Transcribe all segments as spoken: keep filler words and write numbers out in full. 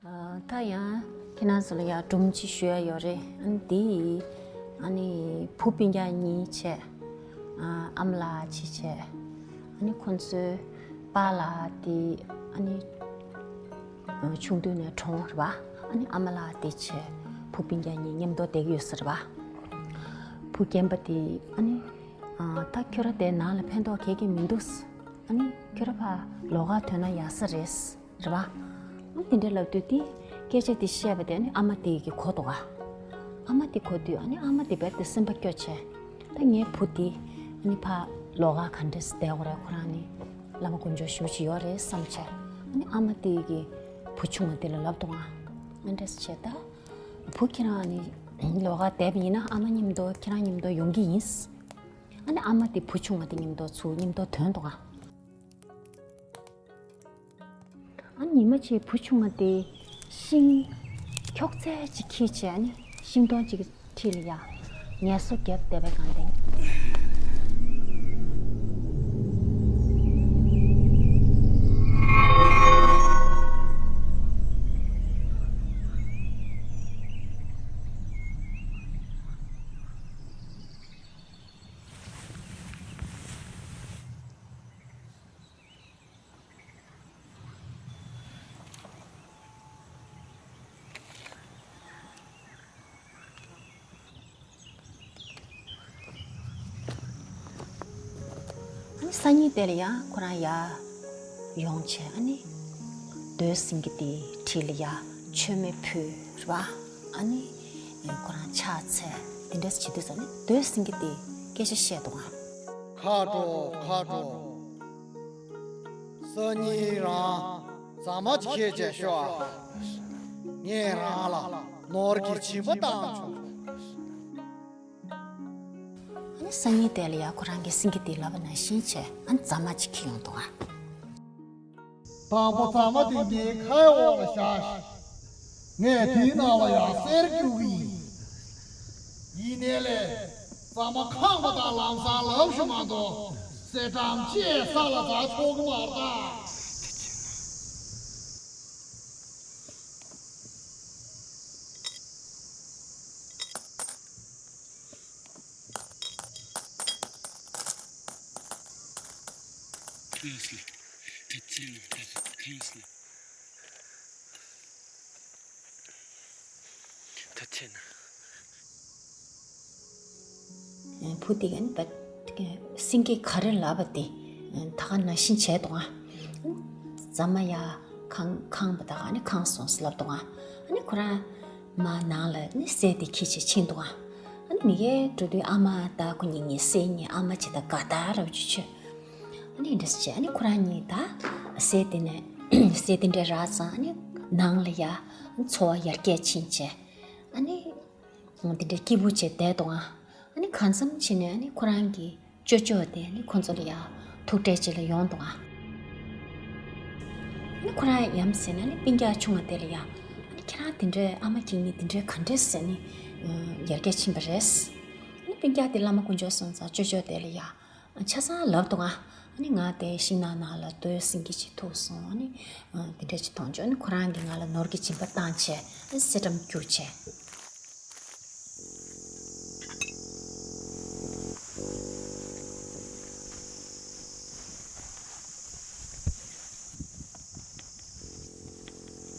ད་ཡང་ཁྱེད་རང་ཚོ་ལ་ཡང་སྒྲུང་གཅིག་ཞུ་ཡ་ཡོད་རེད། ཨ་ནི་དེ་ཨ་ནི་བུ་སྤུན་ཀྱག་གཉིས་བྱས། ཨ་མ་ལགས་གཅིག་བྱས། ཨ་ནི་ཁོང་ཚོའི་པཱ་ལགས་དེ་ཨ་ནི་ཆུང་དུས་ནས་གྲོངས་རེད་པ། ཨ་ནི་ཨ་མ་ལགས་དེ་བྱས་བུ་སྤུན་ཀྱག་གཉིས་མཉམ་དུ་བསྡད་ཀྱི་ཡོད་ས་རེད་པ། བུ་རྒན་པ་དེ་ཨ་ནི་ད་ཁྱོད་རང་དེ་ནང་ལ་ཕན་ཐོགས་གང་ཡང་མི་འདུག་ཨ་ནི་ཁྱོད་རང་ཕར་ལོགས་ཀ་ཐོན་ན་ཡག་ས་རེད། རེད་པ། ཨ་དེ་འདྲ་ལབ་དུས་དེ་སྐད་ཆ་དེ་བཤད་པ་དེ་ཨ་ནི་ཨ་མ་དེ་གིས་གོ་འདུག་ག་ཨ་མ་དེ་གོ་དུས་ཨ་ནི་ཨ་མ་དེ་རྦད་དེ་སེམས་པ་སྐྱོ་བྱས། ད་ངའི་བུ་དེ་ཨ་ནི་ཕར་ལོགས་ཀ་ག་འདྲས་སེ་བསྡད་དགོས་རེད། ཁོ་རང་ནི་བླ་མ་དཀོན་མཆོག་ཞེ་པོ་ཅིག་ཡོད་རེད་བསམ་བྱས། ཨ་ནི་ཨ་མ་དེ་གིས་བུ་ཆུང་བ་དེ་ལ་ལབ་འདུག་ག་ཨ་འདྲས་བྱས། ད་བུ་ཁྱེད་རང་ཨ་ནི་ལོགས་ཀ་བསྡད་པ་ཡིན་ན་ཨ་མ་མཉམ་དུ་ཁྱེད་རང་མཉམ་དུ་ཡོང་གི་ཡིན། ཨ་ནི་ཨ་མ་དེ་བུ་ཆུང་བ་དེ་མཉམ་དུ་ཚུར་མཉམ་དུ་ཐོན་འདུག་ག་ཨ་ཉི་མ་གཅིག་བུ་ཆུང་བ་དེ་ཤིང་ཁྱོག་ཚད་ཅིག་འཁྱེར་བྱས་ནས་ཤིང་སྡོང་གཅིག་གི་འཁྲིས་ལ་ཡ་ངལ་གསོ་བརྒྱབ་བསྡད་པའི་སྒང་དེ། ཨ་ནི་སང་ཉིན་དེ་ལ་ཡ་ཁོ་རང་ཡར་ཡོང་བྱས། ཨ་ནི་རྡོའི་སེང་གེ་དེའི་འཁྲིས་ལ་ཡ་མཆོད་མེ་ཕུལ་རེད་པ། ཨ་ནི་ཁོ་རང་ཕྱག་འཚལ་དེ་འདྲ་བྱེད་དུས་ཙམ་ནས་རྡོའི་སེང་གེ་དེས་སྐད་ཆ་བཤད་འདུག་ག་ཁ་དྲོ་ཁ་དྲོ། སང་ཉིན་རང་རྫ་མ་ཅིག་ཁྱེར་བྱས་ཤོག་ཨ། ངས་རང་ལ་ནོར་གྱི་སྦྱིན་པ་བཏང་ཆོག་ཨ་ནི་སང་ཉིན་དེ་ལ་ཡ་ཁོ་རང་གིས་སེང་གེ་དེས་ལབ་པ་ནང་བཞིན་བྱས། ཨ་ནི་རྫ་མ་ཅིག་ཁྱེར་ཡོང་འདུག་ག་དང་པོ་རྫ་མ་དེ་ངའི་ཁའི་འོག་ལ་བཞག་ཤིག་ངས་དེའི་ནང་ལ་ཡ་གསེར་བསྐྱུགས་ཀྱི་ཡིན། ཡིན་ནའི་ལས། རྫ་མ་ཁེངས་པ་དང་ལམ་སང་ལབ་ཤིག་མ་གཏོགས་གསེར་སྦྲམ་ཅིག་ས་ལ་འཛག་ཆོག་གི་མ་རེད་ད། ད་ཐེ་ན། བུ་དེ་ག་ནི་བ། སེང་གེ་ག་རེ་ལབ་པ་དེ་ད་ག་ནང་བཞིན་བྱས་འདུག་ག་རྫ་མ་ཡ་ཁེངས་ཁེངས་པ་ད་ག་ནི་ཁེངས་སོང་ཟེར་ལབ་འདུག་ག་ཨ་ནི་ཁོ་རང་མར་ནང་ལ་ནི་གསེར་དེ་འཁྱེར་བྱས་ཕྱིན་འདུག་ག་ཨ་ནི་མ་གིར་འགྲོ་དུས་ཨ་མ་དང་ཁོ་གཉིས་གཉིས་གསེར་གཉིས་ཨ་མ་ཅིག་དང་དགའ་ཐག་རབ་ཅིག་ཆོད། ཨ་ནི་འདྲ་བྱས། ཨ་ནི་ཁོ་རང་གཉིས་ད་གསེར་དེ་ནས་གསེར་དེ་འདྲ་རག་ཙང་། ཨ་ནི་ནང་ལ་ཡ་འཚོ་བ་ཡར་རྒྱས་ཕྱིན་བྱས། ཨ་ནི་དེ་འདྲའི་སྐྱིད་པོ་བྱས་བསྡད་འདུག་ག་ཨ་ནི་གང་འཚམ་ཕྱིན་ནས་ཨ་ནི་ཁོ་རང་གི་ཅོ་ཅོ་དེ་ཨ་ནི་ཁོ་ཚོ་ལ་ཡ་ཐུག་འཕྲད་བྱེད་ལ་ཡོང་འདུག་ག་ཨ་ནི་ཁོ་རང་ཡ་ཡ་ཟེར་ནས་ཨ་ནི་སྤུན་ཀྱག་ཆུང་བ་དེ་ལ་ཡ། ཨ་ནི་ཁྱེད་རང་དེ་འདྲའི་ཨ་མ་ཁྱེད་གཉིས་དེ་འདྲའི་ག་འདྲས་ཟེར་ནས་ཡར་རྒྱས་ཕྱིན་པ་རེད། ཨ་ནི་སྤུན་ཀྱག་དེ་བླ་མ་དཀོན་མཆོག་གསུངས་ཙང་ཅོ་ཅོ་དེ་ལ་ཡ། ཆ་ཚང་ལབ་འདུག་ག་ཨ་ནི་ང་དེ་ཤིང་ནགས་ནང་ལ་རྡོའི་སེང་གེ་ཅིག་ཐུག་སོང་། ཨ་ནི་དེ་འདྲ་ཅིག་མཐོང་བྱུང་། ཨ་ནི་ཁོ་རང་གིས་ང་ལ་ནོར་གྱི་སྦྱིན་པ་བཏང་བྱས། ཨ་ནི་གསེར་སྦྲམ་བསྐྱུགས་བྱས།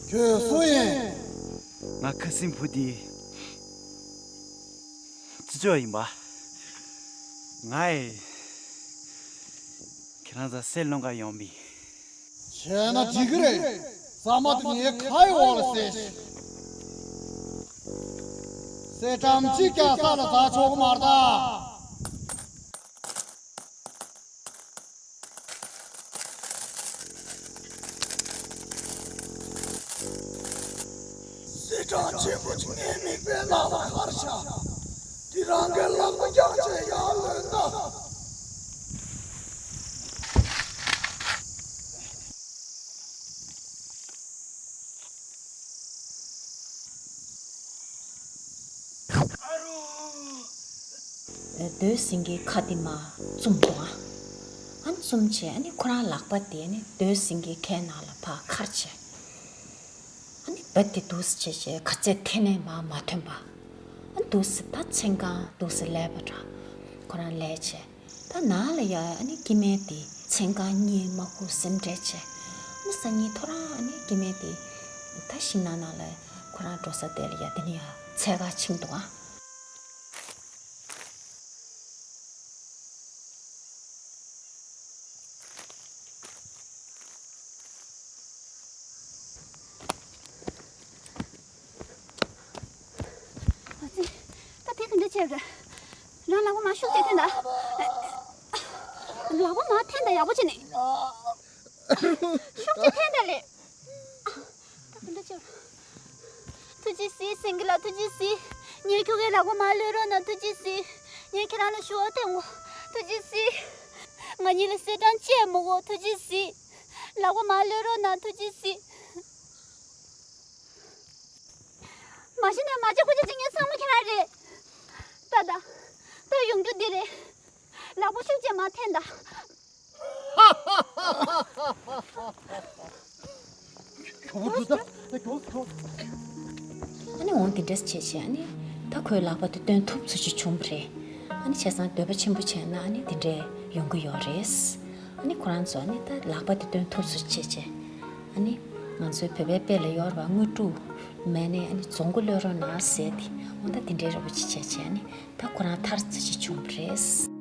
ཁྱོད་སུ་ཡིན། ང་ཁ་སྲིན་བུ་དེའི་རྩེ་ཕྱོགས་ཡིན་པ། ང་ཡི་ཁྱེད་རང་ཚོ་གསེར་སློང་ག་ཡོང་མི། བྱས་ན་འགྲིག་གི་རེད། རྫ་མ་དེ་ངའི་ཁའི་འོག་ལ་བཟེད་ཤིག་གསེར་སྦྲམ་གཅིག་ཀྱང་ས་ལ་འཛག་ཆོག་གི་མ་རེད་ད། གསེར་སྦྲམ་ཆེན་པོ་ཅིག་ངའི་མིད་པའི་ནང་ལ་འཁར་བཞག་དེ་རང་གི་ལག་པ་བརྐྱངས་བྱས་ཡར་ལོན་ན། རྡོའི་སེང་གེའི་ཁ་དེ་མར་བཙུམས་འདུག་ག་ཨ་ནི་བཙུམས་བྱས། ཨ་ནི་ཁོ་རང་ལག་པ་དེ་ནི་རྡོའི་སེང་གེའི་ཁའི་ནང་ལ་ཕར་འཁར་བྱས། ཨ་ནི་བུ་དེ་འདུག་སེ་བྱས་བྱས་ག་ཚད་འཐེན་ནས་མར་མ་ཐོན་པ། ཨ་འདུག་སེ་ད་མཚན་གང་འདུག་སེ་ལས་པ་འདྲ། ཁོ་རང་ལས་བྱས། ད་ནང་ལ་ཡ་ཨ་ནི་སྐྱེ་དམན་དེ་མཚན་གང་གཉིད་མ་ཁུག་སེམས་ཁྲལ་བྱས། ཨ་ནི་སང་ཉིན་ཐོ་རངས་ཨ་ནི་སྐྱེ་དམན་དེ་ད་ཤིང་ནགས་ནང་ལ་ཁོ་རང་འགྲོ་ས་དེ་ལ་ཡ་དེ་ནས་ཡ་འཚོལ་ག་ཕྱིན་འདུག་ཨ། ཨ་ཙི། ད་དེ་ག་འདྲ་བྱས་རེད། རང་ལག་པ་མར་ཤུགས་ཅིག་འཐེན་དང་། ལག་པ་མར་འཐེན་དང་ཡག་པོ་བྱས་ནས། ཤུགས་ཅིག་འཐེན་དང་ལེ། ད་ག་འདྲ་བྱས། ཐུགས་རྗེ་གཟིགས། སེང་གེ་ལགས་ཐུགས་རྗེ་གཟིགས། ངས་ཁྱོ་གའི་ལག་པ་མར་གློད་རོགས་གནང་། ཐུགས་རྗེ་གཟིགས། ངས་ཁྱེད་རང་ལ་ཞུ་བ་འཐེན་དགོས། ཐུགས་རྗེ་གཟིགས། ང་གཉིས་ལ་གསེར་སྦྲང་བཅད་མི་དགོས། ཐུགས་རྗེ་གཟིགས། ལག་པ་མར་གློད་རོགས་གནང་། ཐུགས་རྗེ་གཟིགས། མ་གཞི་ནས་མ་བྱེད་དགུ་བྱེད་བྱེད་མཁན་ཚང་མ་ཁྱེད་རང་རེད། ད་ད། ད་ཡོང་རྒྱུ་འདི་རེད། ལག་པ་ཤུགས་ཅན་མར་འཐེན་དང་། ཨ་ནི་འོང་དེ་འདྲས་བྱས་བྱས་ཨ་ནི། ད་ཁོའི་ལག་པ་དེ་བཏོན་ཐུབ་ཚོད་ཅིག་བྱུང་བ་རེད། ཨ་ནི་བྱས་ཙང་འདོད་པ་ཆེན་པོ་བྱས་ན་ཨ་ནི་དེ་འདྲས་ཡོང་གི་ཡོད་རེད། ཨ་ནི་ཁོ་རང་ཚོ་ཨ་ནི་ད་ལག་པ་དེ་བཏོན་ཐུབ་ཚོད་བྱས་བྱས། ཨ་ནི་ང་ཚོའི་བོད་པའི་དཔེ་ལ་ཡོད་རེད་པ། དངོས་གྲུབ་མེད་ནའི་ཨ་ནི་རྫོང་མགོ་གློད་རོགས་གནང་ཟེར་ཏེ། འོ་ད་དེ་འདྲའི་འདྲ་པོ་ཅིག་བྱས་བྱས་ཨ་ནི་ད་ཁོ་རང་ཐར་ཚར་ཅིག་བྱུང་བ་རེད།